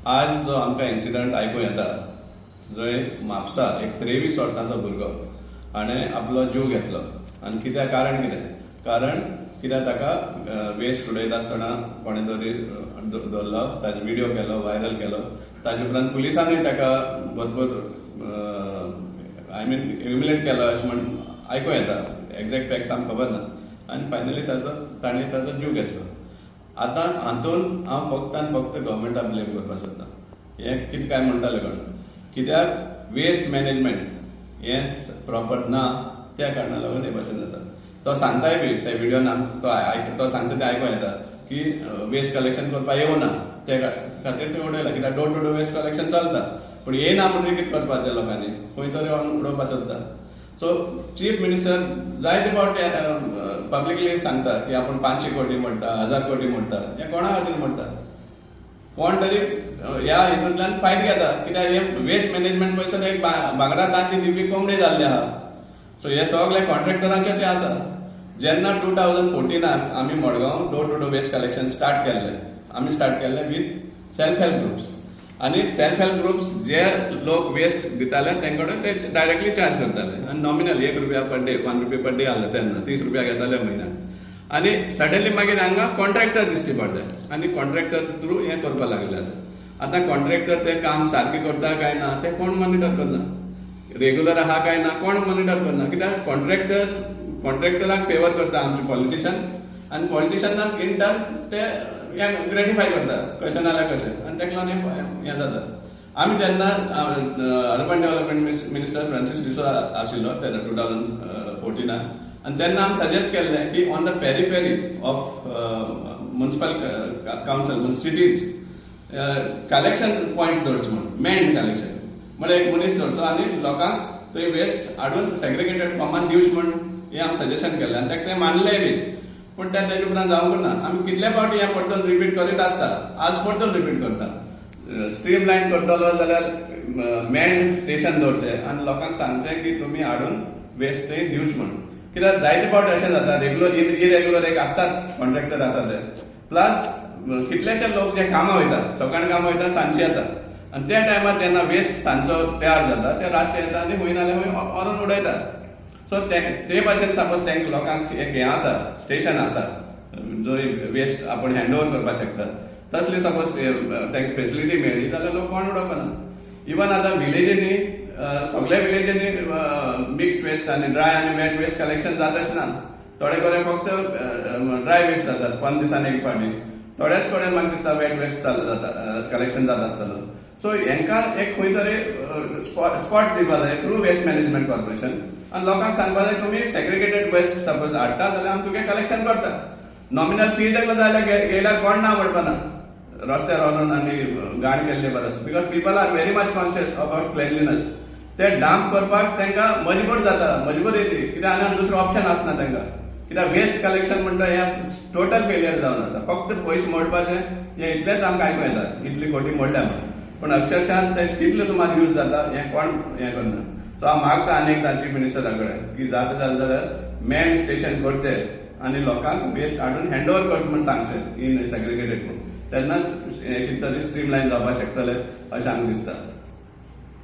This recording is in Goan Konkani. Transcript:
आज जो आमकां इन्सिडंट आयकूं येता, जंय म्हापसा एक 23 वर्सांचो भुरगो हाणें आपलो जीव घेतलो आनी कित्याक, कारण कितें? कारण कित्याक ताका वेस्ट उडयता आसतना कोणें तरी धरलो, ताजो विडियो केलो, व्हायरल केलो. ताजे उपरांत पुलिसांनी ताका भरपूर, I mean, ह्युमिलेट केलो अशें म्हण आयकूं येता. एग्जॅक्ट फॅक्ट्स आमकां खबर ना. आनी फायनली ताजो ताणें ताजो जीव घेतलो. आतां हातूंत हांव फक्त आनी फक्त गव्हर्मेंटाक ब्लेम करपाक सोदता. हें कितें काय म्हणटाले कोण, कित्याक वेस्ट मॅनेजमेंट हें प्रॉपर ना, त्या कारणाक लागून हे भाशेन जाता. तो सांगताय बी त्या विडियोन तो तो सांगता तें आयकूं येता की वेस्ट कलेक्शन करपाक येवना, ते खातीर ते उडयला. कित्याक door to door waste collection चलता, पूण येयना म्हणटकीर कितें करपाचें? लोकांनी खंय तरी व्हरून उडोवपाक सोदता. सो चीफ मिनिस्टर जायते फावटी पब्लिकली सांगता की आपूण 500 कोटी मोडटा, 1000 कोटी मोडटा. हें कोणा खातीर मोडटा? कोण तरी ह्या हितूंतल्यान फायदो घेता, कित्याक हे वेस्ट मॅनेजमेंट पयसो एक भांगरा तांती दिवपी कोंबडी जाल्ले आहा. सो हे सगळे कॉन्ट्रॅक्टरांचेच आसा. जेन्ना 2014नाक आमी Madgaon door to door waste collection start केल्लें, आमी स्टार्ट केल्लें विथ सेल्फ हेल्प ग्रुप्स. आनी सेल्फ हेल्प ग्रुप्स जे लोक वेस्ट दिताले तेंकडे कडेन ते डायरेक्टली चार्ज करताले आनी नॉमिनल 1 रुपया per day, 1 rupee per day आहले तेन्ना, 30 रुपया घेताले म्हयन्याक. आनी सडनली मागीर हांगा कॉन्ट्रॅक्टर दिश्टी पडले आनी कॉन्ट्रॅक्टर थ्रू हें करपाक लागले आसा. आतां कॉन्ट्रॅक्टर ते काम सारकें करता काय ना तें कोण मॉनिटर करना. रेगुलर आहा काय ना कोण मॉनिटर करना, कित्याक कॉन्ट्रॅक्टर कॉन्ट्रॅक्टराक फेवर करता आमचे पॉलिटिशियन आनी पॉलिटिशियनाक इन टर्न ते हें ग्रेटिफाय करता कशें ना जाल्यार कशें, आनी ताका लागून हें हें जाता. आमी जेन्ना urban development minister Francis D'Souza आशिल्लो तेन्ना 2014नाक, आनी तेन्ना आमी सजेस्ट केल्लें की on the periphery of municipal council cities collection points दवरचे म्हणून, मॅन्ड कलेक्शन म्हळ्यार एक मनीस दवरचो आनी लोकांक थंय वेस्ट हाडून सेग्रिगेटेड फॉर्मान दिवचें म्हण हें आमी सजेशन केल्लें आनी ताका तें मानलेंय बी. पूण तें तेजे उपरांत जावंक ना. आमी कितले फावटी हें परतून रिपीट करीत आसता, आज परतून रिपीट करता. स्ट्रीम लायन करतलो जाल्यार मॅन स्टेशन दवरचें आनी लोकांक सांगचें की तुमी हाडून वेस्ट थंय दिवचें म्हण. कित्याक जायते फावटी अशें जाता, रेगुलर इरेगुलर एक आसताच कॉन्ट्रॅक्टर आसा ते, प्लस कितलेशे लोक जे कामां वयता, सकाळीं कामां वयता, सांजचे येता आनी त्या टायमार जेन्ना वेस्ट सांजचो तयार जाता ते रातचे येता आनी खंय ना जाल्यार खंय व्हरून उडयता. सो ते ते भाशेन सपोज तांकां लोकांक एक हें आसा, स्टेशन आसा जंय वेस्ट आपूण हँड ओवर करपाक शकता, तसली सपोज तांकां फेसिलिटी मेळ्ळी जाल्यार लोक कोण उडोवपा ना. इवन आतां विलेजींनी, सगल्या विलेजींनी मिक्स वेस्ट आनी ड्राय आनी वेट वेस्ट कलेक्शन जात अशें ना. थोडे कडेन फक्त ड्राय वेस्ट जातात 15 दिसांनी एक फावटी, थोड्याच कडेन म्हाका दिसता वेट वेस्ट चालू जाता, कलेक्शन जाता आसतलो. सो हेंकां एक खंय तरी स्पॉट दिवपा जाय थ्रू वेस्ट मॅनेजमेंट कॉर्पोरेशन आनी लोकांक सांगपा जाय, तुमी सेग्रिगेटेड वेस्ट सपोज हाडटा जाल्यार आमी तुगे कलेक्शन करता. नॉमिनल फी ताका जाल्यार गेल्यार कोण ना म्हणपाना रस्त्यार व्हरून आनी घाण केल्ले परस, because people are very much conscious about cleanliness. ते डंप करपाक तांकां मजबूर जाता, मजबूर येतली, कित्याक आनी दुसरो ऑप्शन आसना तांकां. कित्याक वेस्ट कलेक्शन म्हणटा हें टोटल फेलियर जावन आसा. फक्त पयशे मोडपाचे हें इतलेंच आमकां आयकूं येता, इतली कोटी मोडल्या म्हणून, पूण अक्षरशः ते कितले सुमार यूज जाता हें कोण हें करना. सो हांव मागता आनी एकदां चीफ मिनिस्टरा कडेन की जाता जालें जाल्यार मॅन स्टेशन करचें आनी लोकांक वेस्ट हाडून हँड ओवर करचें म्हूण सांगचें इन सेग्रिगेटेड फॉर्म. तेन्नाच हें कितें तरी स्ट्रीम लायन जावपाक शकतलें अशें आमकां दिसता.